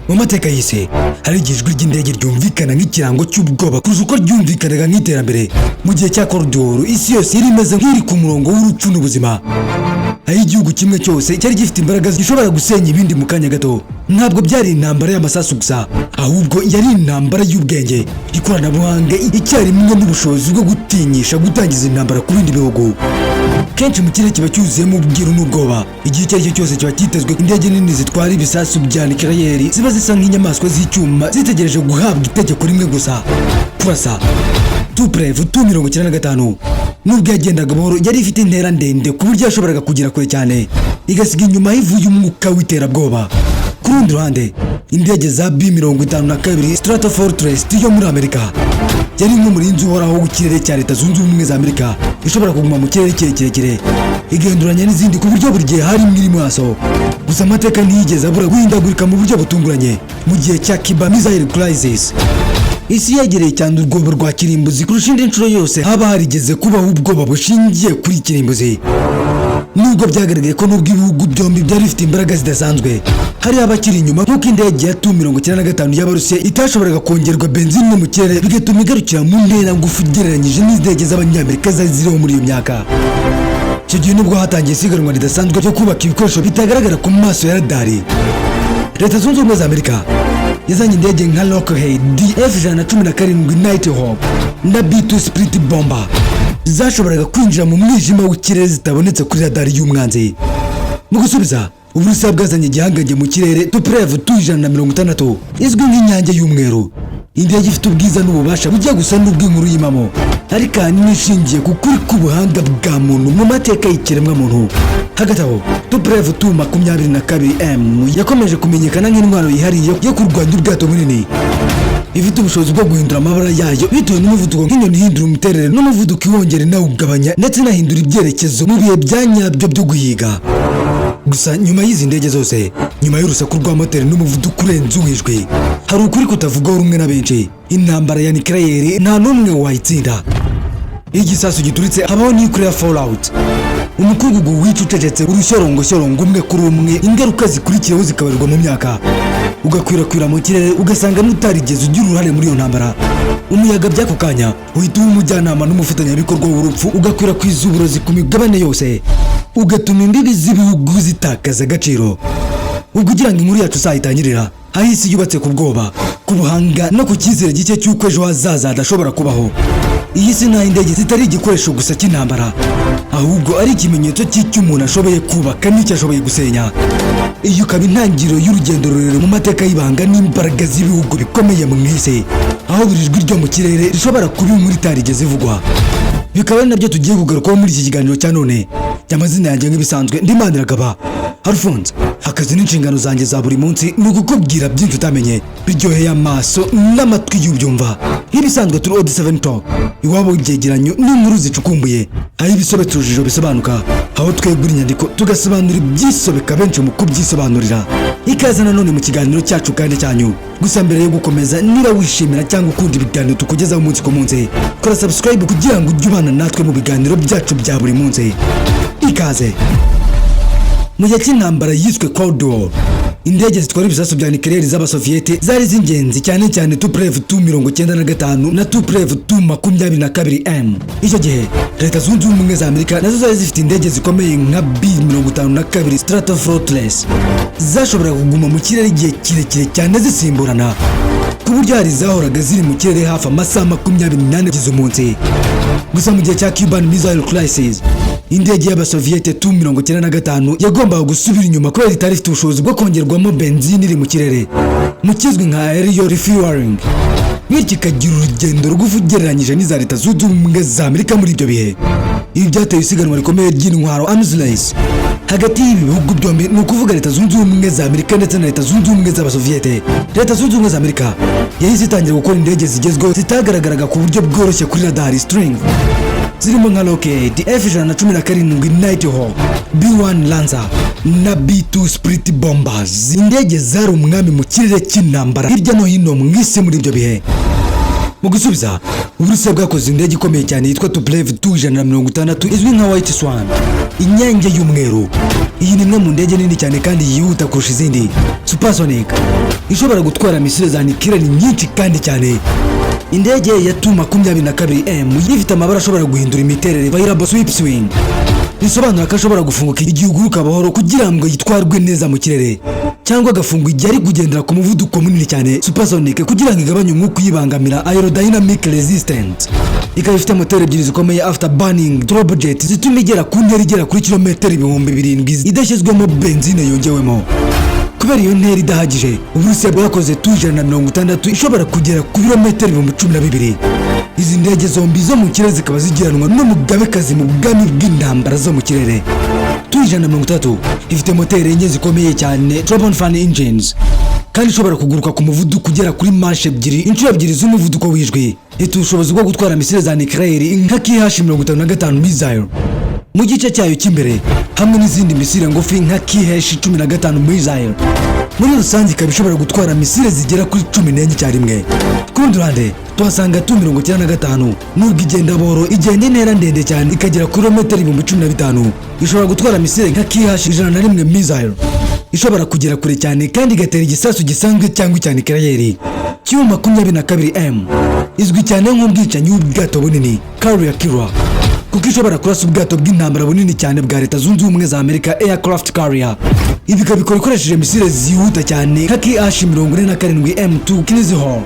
Mu mateka y'isi hari igihe ijwi ry'indege ryumvikana nk'ikirango cy'ubwoba kurusha uko ryumvikanaga nk'iterambere. Mu gihe cya Cold War, isi yose yari imeze nk'iri ku murongo w'urupfu n'ubuzima, aho igihugu kimwe cyose cyari gifite imbaraga zishobora gusenya ibindi mu kanya gato. Ntabwo byari intambara y'amasasu gusa, ahubwo yari intambara y'ubwenge, ikoranabuhanga icyarimwe n'ubushobozi bwo gutinyisha gutangiza intambara ku bindi bihugu. Kenshi mu kirere kiba cyuzuyemo ubwiru n'ubwoba. Igihe icyo ari cyo cyose kiba cyitezwe indege nini zitwara ibisasu bya nucléaire, ziba zisa nk'inyamaswa z'icyuma zitegereje guhabwa itegeko rimwe gusa: kurasa. Tupolev Tu 95, nubwo yagendaga buhoro, yari ifite intera ndende ku buryo yashoboraga kugera kure cyane, igasiga inyuma ivuye umwuka w'iterabwoba. Ku rundi ruhande, indege za B 52 Stratofortress yo muri Amerika yari nk'umurinzi uhoraho w'ikirere cya Leta Zunze Ubumwe za Amerika, ishobora kuguma mu kirere kirekire, igahinduranya n'izindi ku buryo buri gihe harimo iri maso. Gusa amateka ntiyigeze abura guhindagurika mu buryo butunguranye. Mu gihe cya Cuban Missile Crisis, isi yegereye cyane urwobo rwa kirimbuzi kurusha indi nshuro yose haba harigeze kubaho ubwoba bushingiye kuri kirimbuzi, nubwo byagaragaye ko nubwo ibihugu byombi byari bifite imbaraga zidasanzwe, hari abakiri inyuma, nk'uko indege ya Tu 95 y'Abarusiya itashoboraga kongerwa benzine mu kirere, bigatuma igarukira mu ntera ngufi ugereranyije n'indege z'Abanyamerika zari ziriho muri iyo myaka. Icyo gihe nubwo hatangiye isiganwa ridasanzwe ryo kubaka ibikoresho bitagaragara ku maso ya radari. Leta Zunze Ubumwe za Amerika yazanye indege nka Lockheed F 117 Nighthawk na B2 Spirit Bomber, zashoboraga kwinjira mu mwijima w'ikirere zitabonetse kuri radari y'umwanzi. Mu gusubiza, Uburusiya bwazanye igihangange mu kirere, Tupolev Tu 160, izwi nk'Inyange y'Umweru, indege ifite ubwiza n'ububasha bujya gusa n'ubw'inkuru y'impamo, ariko ahanini ishingiye ku kuri k'ubuhanga bwa muntu mu mateka y'ikiremwamuntu. Hagati aho, Tupolev Tu 22 M yakomeje kumenyekana nk'intwaro yihariye yo kurwanya ubwato bunini, ifite ubushobozi bwo guhindura amabara yayo bitewe n'umuvuduko nk'inyoni ihindura imiterere n'umuvuduko, iwongera inawugabanya, ndetse inahindura ibyerekezo mu bihe bya nyabyo byo guhiga. Gusa nyuma y'izi ndege zose, nyuma y'urusaku rwa moteri n'umuvuduko urenze uwijwi, hari ukuri kutavugwaho rumwe na benshi: intambara ya nucléaire nta n'umwe wayitsinda. Iyo igisasu gituritse, habaho nuclear fallout, umukungugu wica ucecetse, urushyoroshyorongo umwe kuri umwe, ingaruka zikurikiyeho zikabarirwa mu myaka, ugakwirakwira mu kirere, ugasanga n'utarigeze ugira uruhare muri iyo ntambara. Umuyaga by'ako kanya uhita uba umujyanama n'umufatanyabikorwa w'urupfu, ugakwirakwiza uburozi ku migabane yose, ugatuma imbibi z'ibihugu zitakaza agaciro. Ubwo ugira ngo inkuru yacu uzayitangirira aho isi yubatse ku bwoba, ku buhanga no ku cyizere gike cy'uko ejo hazaza hadashobora kubaho. Iyi si nta indege zitari igikoresho gusa cy'intambara, ahubwo ari ikimenyetso cy'icyo umuntu ashoboye kubaka n'icyo ashoboye gusenya. Iyi ikaba intangiriro y'urugendo rurerure mu mateka y'ibanga n'imbaraga z'ibihugu bikomeye mu isi, aho buri jwi ryo mu kirere rishobora kuba inkuru itarigeze ivugwa, bikaba ari nabyo tugiye kugarukaho muri iki kiganiro cya none. Amazina yanjye nk'ibisanzwe ndi Maniragaba Alphonse. Akazi n'inshingano zanjye za buri munsi ni ukukubwira byinshi utamenye, biryoheye amaso n'amatwi y'ubyumva. Nk'ibisanzwe turi Odi 7 Talk, iwabo w'ibyegeranyo n'inkuru zicukumbuye, aho ibisobetse urujijo bisobanuka, aho twegura inyandiko tugasobanura ibyisobeka benshi mu kubyisobanurira. Ikaze nanone mu kiganiro cyacu kandi cyanyu. Gusa mbere yo gukomeza, niba wishimira cyangwa ukunda ibiganiro tukugezaho umunsi ku munsi, kora subscribe kugira ngo ujye ubana natwe mu biganiro byacu bya buri munsi. Ikaze. Mu gihe cy'intambara yiswe Cold War, indege zitwara ibisasu bya nucléaire z'Abasoviyete zari z'ingenzi cyane cyane, Tupolev Tu 95 na Tupolev Tu 22 M. Icyo gihe Leta Zunze Ubumwe za Amerika nazo zari zifite indege zikomeye nka B 52 Stratofortress, zashoboraga kuguma mu kirere igihe kirekire cyane zisimburana, ku buryo hari zahoraga ziri mu kirere hafi amasaha 24 agize umunsi. Gusa mu gihe cya Cuban Missile Crisis, indege y'Abasoviyete Tu 95 yagombaga gusubira inyuma kubera itari ifite ubushobozi bwo kongerwamo benzine iri mu kirere, mu kizwi nka aerial refueling, bityo ikagira urugendo rugufi ugereranyije n'iza Leta Zunze Ubumwe za Amerika muri ibyo bihe. Ibi byateye isiganwa rikomeye ry'intwaro, arms race, hagati y'ibi bihugu byombi, ni ukuvuga Leta Zunze Ubumwe za Amerika ndetse na Leta Zunze Ubumwe z'Abasoviyete. Leta Zunze Ubumwe za Amerika yahise itangira gukora indege zigezweho zitagaragaraga ku buryo bworoshye kuri radari, stealth, zirimo nka Lockheed F 117 Nighthawk, B1 Lancer na B2 Spirit Bombers, indege zari umwami mu kirere cy'intambara hirya no hino mu isi muri ibyo bihe. Mu gusubiza, Uburusiya bwakoze indege ikomeye cyane yitwa Tupolev Tu 160, izwi nka White Swan. Inyange y'umweru. Iyi ni imwe mu ndege nini cyane kandi yihuta kurusha izindi, supersonic, ishobora gutwara misile za nuclear nyinshi kandi cyane. Indege ya Tu 22 M ifite amababa ashobora guhindura imiterere, variable sweep wing, bisobanura ko ashobora gufunguka igihe uguruka buhoro kugira ngo yitwarwe neza mu kirere, cyangwa agafungwa igihe ari kugendera ku muvuduko munini cyane, supersonic, kugira ngo igabanye umwuka uyibangamira, aerodynamic resistant. Ikaba ifite moteri ebyiri zikomeye, after burning turbojet, zituma igera ku ntera igera kuri kilometero 7000 idashyizwemo benzine yongewemo. Kubera iyo ntera idahagije, Uburusiya bwakoze Tu 160 ishobora kugera ku birometero 12,000. Izi ndege zombi zo mu kirere zikaba zigiranwa n'umugabekazi mu bwami bw'intambara zo mu kirere. Tu 160 ifite moteri enye zikomeye cyane, turbofan engines, kandi ishobora kuguruka ku muvuduko ugera kuri Mach 2, inshuro ebyiri z'umuvuduko w'ijwi. Ifite ubushobozi bwo gutwara misile za nucléaire nka KH 55 missile mu gice cyayo cy'imbere, hamwe n'izindi misile ngufi nka KH 15 missile. Muri rusange ikaba ishobora gutwara misile zigera kuri 14 icyarimwe. Ku rundi ruhande tuhasanga Tu 95. Nubwo igenda buhoro, igenda intera ndende cyane, ikagera kuri kilometero 15,000. Ishobora gutwara misile nka KH 101 missile, ishobora kugera kure cyane kandi igatera igisasu gisanzwe cyangwa icya nucléaire. Tu 22 M izwi cyane nk'umwicanyi w'ubwato bunini, carrier killer, kuko ishobora kurasa ubwato bw'intambara bunini cyane bwa Leta Zunze Ubumwe za Amerika, aircraft carrier. Ibi ikabikora ikoresheje misile zihuta cyane nka KH 47 M2 Kinzhal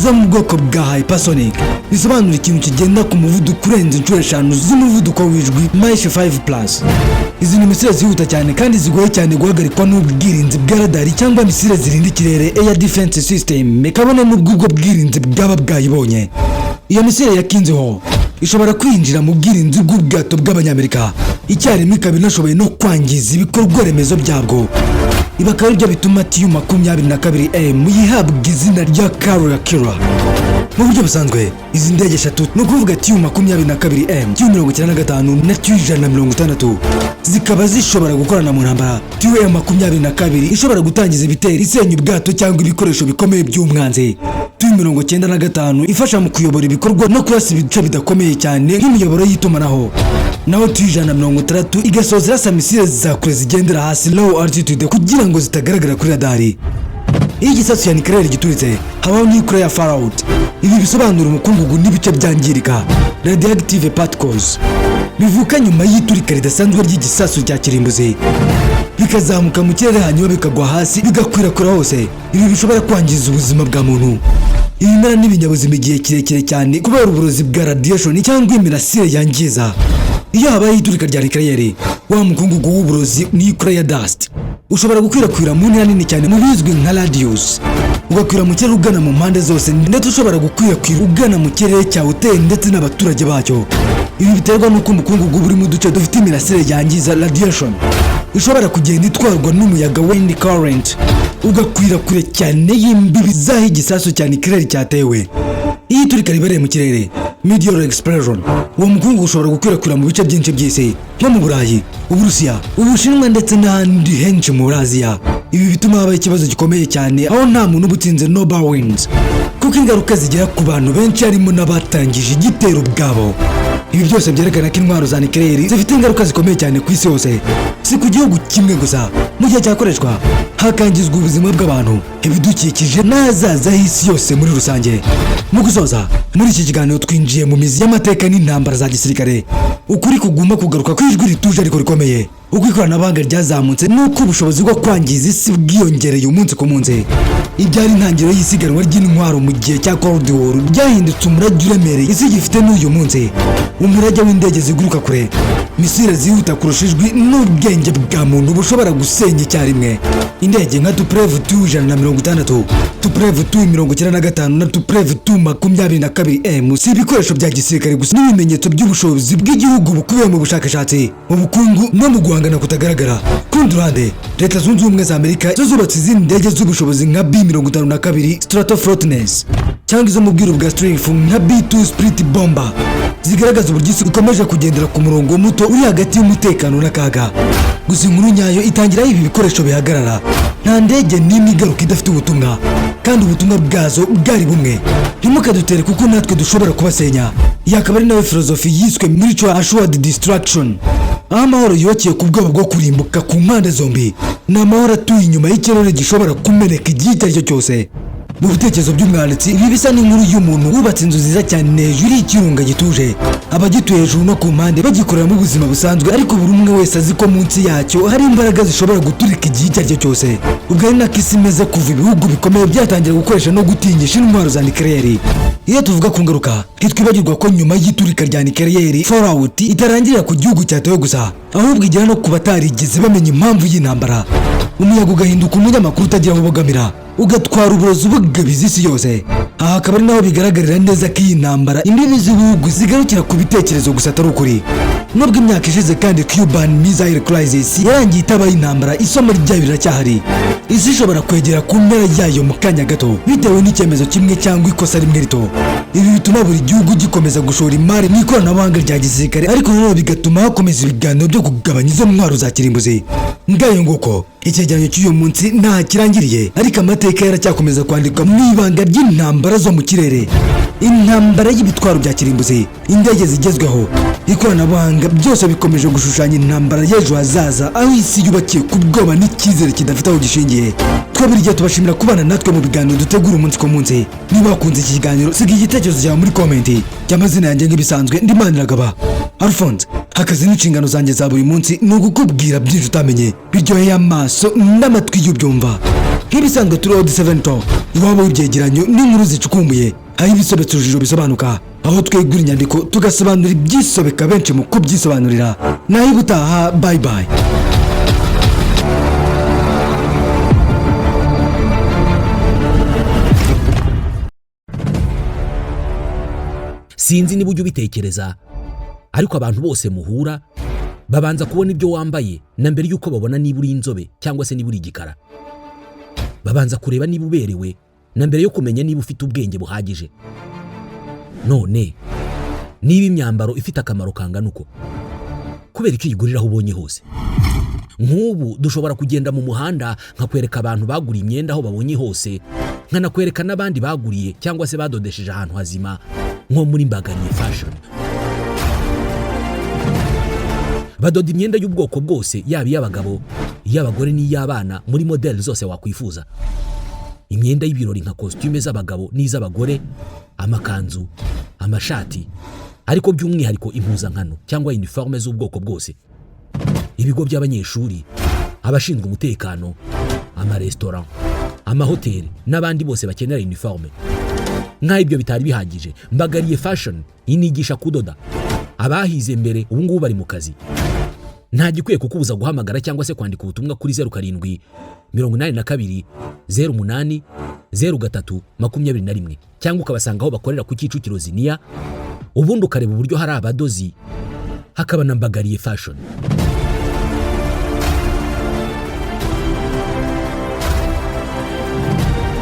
zo mu bwoko bwa hypersonic, bisobanura ikintu kigenda ku muvuduko urenze inshuro eshanu z'umuvuduko w'ijwi, Mach 5+. Izi ni misile zihuta cyane kandi zigoye cyane guhagarikwa n'ubwirinzi bwa radari cyangwa misile zirinda ikirere, air defense system, kabone n'ubwo ubwo bwirinzi bwaba bwayibonye. Iyo misile ya Kinzhal ishobora kwinjira mu bwirinzi bw'ubwato bw'Abanyamerika icyarimwe, ikaba inashoboye no kwangiza ibikorwa remezo byabwo. Ibi akaba aribyo bituma Tu 22 M yihabwa izina rya carrier killer. Mu buryo busanzwe, izi ndege eshatu, ni ukuvuga Tu 22 M, Tu 95 na Tu 160, zikaba zishobora gukorana mu ntambara. Tu 22 ishobora gutangiza ibitero isenya ubwato cyangwa ibikoresho bikomeye by'umwanzi, Tu 95 ifasha mu kuyobora ibikorwa no kurasa ibice bidakomeye cyane nk'imiyoboro y'itumanaho, naho Tu 160 igasoza irasa misile za kure zigendera hasi, low altitude, kugira ngo zitagaragara kuri radari. Iyo igisasu cya nucléaire gituritse, habaho nuclear fallout. Ibi bisobanura umukungugu n'ibice byangirika, radioactive particles, bivuka nyuma y'iturika ridasanzwe ry'igisasu cya kirimbuzi, bikazamuka mu kirere hanyuma bikagwa hasi, bigakwirakwira hose. Ibi bishobora kwangiza ubuzima bwa muntu, ibimera n'ibinyabuzima igihe kirekire cyane kubera uburozi bwa radiation cyangwa imirasire yangiza. Iyo habaye iturika rya nucléaire, wa mukungugu w'uburozi, nuclear dust, ushobora gukwirakwira mu ntera nini cyane, mu bizwi nka radius, ugakwira mu kirere ugana mu mpande zose, ndetse ushobora gukwirakwira ugana mu kirere cyawe uteye ndetse n'abaturage bacyo. Ibi biterwa n'uko umukungugu uri mu duce dufite imirasire yangiza, radiation, ishobora kugenda itwarwa n'umuyaga, wind current, ugakwira kure cyane y'imbibi z'aho igisasu cya nucléaire cyatewe. Iyo iturika ribereye mu kirere, mid-air explosion, uwo mukungugu ushobora gukwirakwira mu bice byinshi by'isi, nko mu Burayi, Uburusiya, Ubushinwa ndetse n'ahandi henshi muri Aziya. Ibi bituma habaho ikibazo gikomeye cyane aho nta muntu uba utsinze, nobody wins, kuko ingaruka zigera ku bantu benshi, harimo n'abatangije igitero ubwabo. Ibi byose byerekana ko intwaro za nucléaire zifite ingaruka zikomeye cyane ku isi hose, si ku gihugu kimwe gusa, mu gihe cyakoreshwa hakangizwa ubuzima bw'abantu, ibidukikije n'ahazaza h'isi yose muri rusange. Mu gusoza, muri iki kiganiro twinjiye mu mizi y'amateka n'intambara za gisirikare. Ukuri kuguma kugaruka ku ijwi rituje ariko rikomeye: uko ikoranabuhanga ryazamutse n'uko ubushobozi bwo kwangiza isi bwiyongereye umunsi ku munsi, ibyari intangiriro y'isiganwa ry'intwaro mu gihe cya Cold War byahindutse umurage uremereye isi gifite n'uyu munsi, umurage w'indege ziguruka kure, misile zihuta kurusha ijwi n'ubwenge bwa muntu bushobora gusenya icyarimwe. Indege nka Tupolev Tu 160, Tupolev Tu 95 na Tupolev Tu 22 M si ibikoresho bya gisirikare gusa, n'ibimenyetso by'ubushobozi bw'igihugu bukubiye mu bushakashatsi, mu bukungu no mu guhangana kutagaragara. Ku rundi ruhande, Leta Zunze Ubumwe za Amerika zo zubatse izindi ndege z'ubushobozi nka B 52 Stratofortress cyangwa izo mu bwiru bwa stealth nka B2 Spirit Bomber, zigaragaza uburyo isi ikomeje kugendera ku murongo muto uri hagati y'umutekano n'akaga. Gusa inkuru nyayo itangira aho ibi bikoresho bihagarara. Nta ndege n'imwe igaruka idafite ubutumwa, kandi ubutumwa bwazo bwari bumwe: "Ntimukadutere kuko natwe dushobora kubasenya." Iyi akaba ari nawe filozofi yiswe mutual assured destruction. Aho amahoro yubakiye ku bwoba bwo kurimbuka ku mpande zombi, ni amahoro atuye inyuma y'ikirere gishobora kumeneka igihe icyo ari cyo cyose. Mu bitekerezo by'umwanditsi, ibi bisa n'inkuru y'umuntu wubatse inzu nziza cyane hejuru y'ikirunga gituje, abagituye hejuru no ku mpande bagikoreramo ubuzima busanzwe, ariko buri umwe wese azi ko munsi yacyo hari imbaraga zishobora guturika igihe icyo ari cyo cyose. Ubwo ari nako isi imeze kuva ibihugu bikomeye byatangira gukoresha no gutinyisha intwaro za nucléaire. Iyo tuvuga ku ngaruka, ntitwibagirwa ko nyuma y'iturika rya nucléaire, fallout itarangirira ku gihugu cyatewe gusa, ahubwo igera no ku batarigeze bamenya impamvu y'intambara. Umuyaga ugahinduka umunyamakuru utagira aho ubogamira, ugatwara uburozi bugabiza isi yose. Aha akaba ari naho bigaragarira neza ko iyi ntambara imbibi z'ibihugu zigarukira ku bitekerezo gusa, atari ukuri. Nubwo imyaka ishize kandi Cuban Missile Crisis yarangiye itabaye intambara, isomo ryayo riracyahari. Isi ishobora kwegera ku mpera yayo mu kanya gato bitewe n'icyemezo kimwe cyangwa ikosa rimwe rito. Ibi bituma buri gihugu gikomeza gushora imari mu ikoranabuhanga rya gisirikare, ariko nanone bigatuma hakomeza ibiganiro byo kugabanya izo ntwaro za kirimbuzi. Ngayo nguko, icyegeranyo cy'uyu munsi nta kirangiriye, ariko amateka yaracyakomeza kwandikwa mu ibanga ry'intambara zo mu kirere, intambara y'ibitwaro bya kirimbuzi. Indege zigezweho, ikoranabuhanga, byose bikomeje gushushanya intambara y'ejo hazaza, aho isi yubakiye ku bwoba n'icyizere kidafite aho gishingiye. Twabirigiye tubashimira kubana natwe mu biganiro dutegura umunsi ku munsi. Niba wakunze iki kiganiro, siga igitekerezo cyawe muri comment. Cy'amazina yanjye nk'ibisanzwe, ndi Maniragaba Alphonse. Akazi n'inshingano zanjye za buri munsi ni ugukubwira byinshi utamenye, biryoheye amaso n'amatwi y'ubyumva. Nk'ibisanzwe, turi Odi 7 Talk, iwabo w'ibyegeranyo n'inkuru zicukumbuye, aho ibisobetse urujijo bisobanuka, aho twegura inyandiko tugasobanura ibyisobeka benshi mu kubyisobanurira. Naho ubutaha, bye bye. Sinzi niba ujya ubitekereza, ariko abantu bose muhura babanza kubona ibyo wambaye na mbere y'uko babona niba uri inzobe cyangwa se niba uri igikara. Babanza kureba niba uberewe na mbere yo kumenya niba ufite ubwenge buhagije. None niba imyambaro ifite akamaro kangana uko, kubera icyo uyigurira aho ubonye hose? Nk'ubu dushobora kugenda mu muhanda nkakwereka abantu baguriye imyenda aho babonye hose, nkanakwereka n'abandi baguriye cyangwa se badodesheje ahantu hazima, nko muri Mbagariye Fashion. Badoda imyenda y'ubwoko bwose, yaba iy'abagabo, iy'abagore n'iy'abana, muri modeli zose wakwifuza. Imyenda y'ibirori nka kositime z'abagabo n'iz'abagore, amakanzu, amashati, ariko by'umwihariko impuzankano cyangwa uniforme z'ubwoko bwose, ibigo by'abanyeshuri, abashinzwe umutekano, amaresitora, amahoteli n'abandi bose bakenera uniforme. Nk'aho ibyo bitari bihagije, Mbagariye Fashion inigisha kudoda. Abahize mbere ubu ngubu bari mu kazi. Nta gikwiye kukubuza guhamagara cyangwa se kwandika ubutumwa kuri 0782 08 03 21, cyangwa ukabasanga aho bakorera ku Kicukiro Ziniya, ubundi ukareba uburyo hari abadozi hakaba na Mbagariye Fashion.